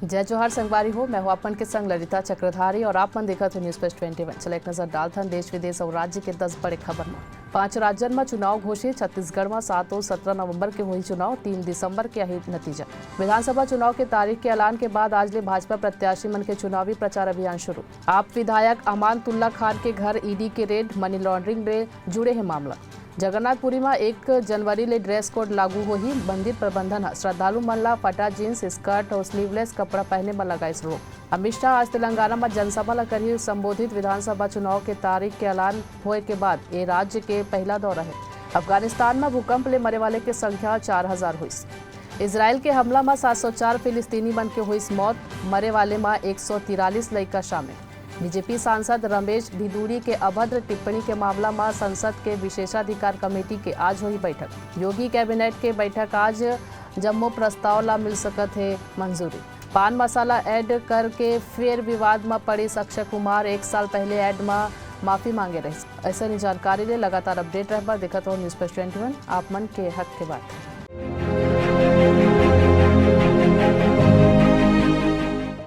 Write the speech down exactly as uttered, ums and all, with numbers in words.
जय जोहार संगवारी हो, मैं हूं आप मन के संग ललिता चक्रधारी और आप मन देखत हो News Flash twenty one। चला एक नजर डालथन देश विदेश और राज्य के दस बड़े खबर म। पांच राज्यन म चुनाव घोषित, छत्तीसगढ़ म सात अउ सत्रह नवंबर के होही चुनाव, तीन दिसंबर के आही नतीजा। विधानसभा चुनाव के तारीख के ऐलान के बाद आज ले भाजपा प्रत्याशी मन के चुनावी प्रचार अभियान शुरू। आप विधायक अमानतुल्ला खान के घर ईडी के रेड, मनी लॉन्ड्रिंग ले जुड़े हे मामला। जगन्नाथपुरी म एक जनवरी ले ड्रेस कोड लागू होही। मंदिर प्रबंधन ह श्रद्धालु मन ला फटा जींस, स्कर्ट अउ स्लीवलेस कपड़ा पहने म लगाइस रोक। अमित शाह आज तेलंगाना म जनसभा ला करही संबोधित। विधानसभा चुनाव के तारीख के ऐलान होए के बाद ये राज्य के पहला दौरा हे। अफगानिस्तान म भूकंप ले मरे वाले के संख्या चार हजार होइस। इसराइल के हमला म सात सौ चार फिलिस्तीनी मन के होइस मौत, मरे वाले म एक सौ तिरालीस लइका शामिल। बीजेपी सांसद रमेश भिदुड़ी के अभद्र टिप्पणी के मामला म संसद के विशेषाधिकार कमेटी के आज होही बैठक। योगी कैबिनेट के बैठक आज, जम्मो प्रस्ताव ला मिल सकत हे मंजूरी। पान मसाला ऐड करके फेर विवाद म पड़िस अक्षय कुमार, एक साल पहले ऐड म माफी मांगे रहिस। अइसने जानकारी ले लगातार अपडेट रहे बर देखत रहो News Flash twenty one, आप मन के हक के बात।